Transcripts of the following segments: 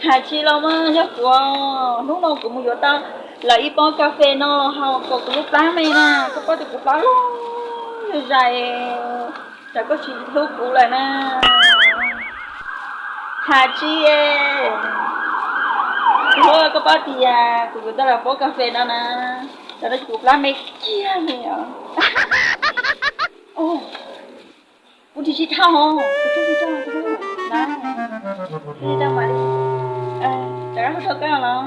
Hais tsis los mas yog kuv, hnub no kuv mus yuav tau lawv ib pob kas fes no los haus kom kuv lub plab me na, koj paub tias kuv plab loj zais, tsam koj tsis hlub kuv lawm na. Hais tsis, koj paub tias kuv yuav tau lawv pob kas fes no na, tsam no kuv plab me kiag li os. Kuv tsis tsis thauj, kuv tsis tsis thauj, kuv tsis tsis thauj mas li. Rov qab hu rau koj los.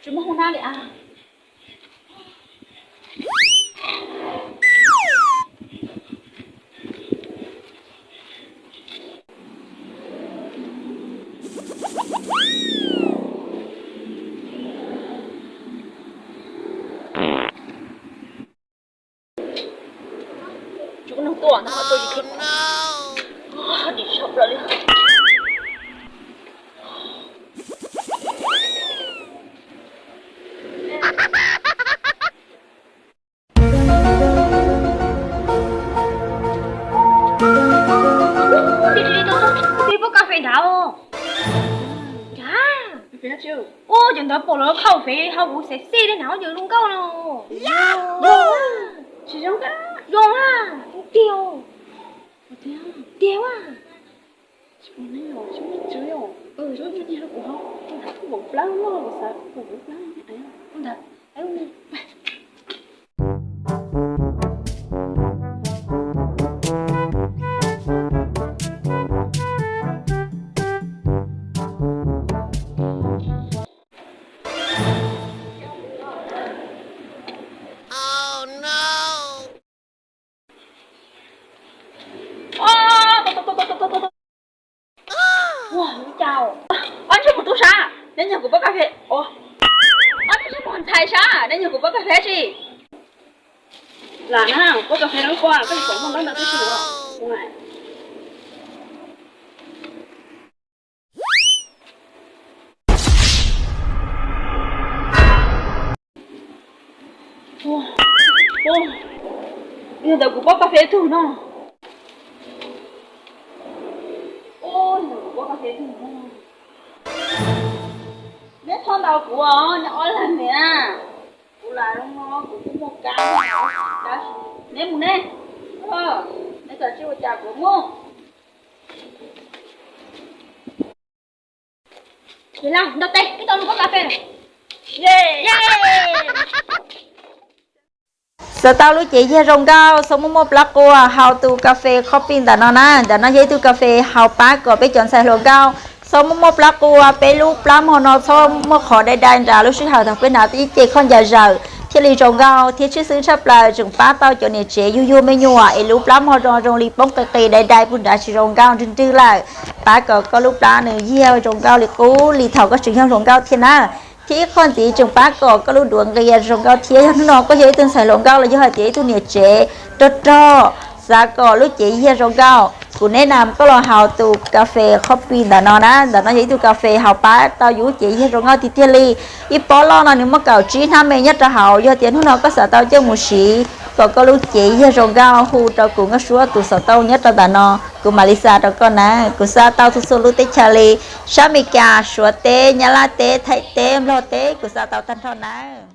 Tsis muaj hoob nab li as. Tsis muaj neeg tuaj ntag, tuaj tsis kheev. Dim sab plaws li. Peb pob kas fes nrad os. Nrad. Ua cov ntawd pom lawv khau fes hau kuv xev xij li nrad, cov zoo nkauj no. Zoo a, tiag tiag a. Ua, ua cas ob ntsuag mus tub sab, neb nyiag kuv pob kas fes. Ob ntsuag mus ntxhais sab, neb nyiag kuv pob kas fes tsi. Lam na, pob kas fes no koj, koj tsis pom muaj ntaub ntawv twb tsis lov. Yog ntawm kuv pob kas fes tug no. Ntawm kuv pob kas fes tug no. Neb txhob ntaus kuv os, neb ob leeg niam. Kuv lam zoo no kuv kuj muaj kab, tab sis neb mus neb, neb txawm tsis ua cas kuv mus. Xav tau lub cev yag zoo nkauj, txhob muaj muaj plab qua, haus tus kas fes coffee ntawm no na. Ntawm no yog ib tug kas fes haus pab kom peb cov ntxhais hluas nkauj txhob muaj muaj plab qua, peb lub plab hmo no txhob muaj qhov dai dai nrad lub sij hawm thaum peb hnav ib ce khaub ncaws zawm thiaj li zoo nkauj thiab tshwj xeeb tshaj plaws, tseem pab tau cov niam tsev yug yug me nyuam es lub plab hmo no zoo li poob qis qis dai dai puag nrad tsis zoo nkauj nrwg nrwg lawm. Pab kom koj lub plab nws yag zoo nkauj li qub li thaum koj tseem yog hluas nkauj thiab na. Thiab ib qho ntxiv tseem pab kom koj lub duav nqia zoo nkauj thiab. Yog hnub no koj yog ib tug ntxhais hluas nkauj los yog hais tias ib tug niam tsev rog rog, xav kom lub cev yag zoo nkauj, kuv neb na koj los haus tus kas fes coffee ntawm no na. Ntawm no yog ib tug kas fes haus pab tau yus lub cev yag zoo nkauj tiag tiag li. Ib pob loj no nws muaj kaum tsib hnab me nyob rau hauv. Yog tias hnub no koj xav tau coj mus siv kom koj lub cev yag zoo nkauj, hu rau kuv Nkauj Suab tus xov tooj nyob rau ntawm no, kuv mam li xa rau koj na. Kuv xa tau txhua txhua lub teb chaws li, sab Amelikas, Suav teb, Nyab Laj teb, Thaib teb, Nplog teb, kuv xa tau tag nrho na.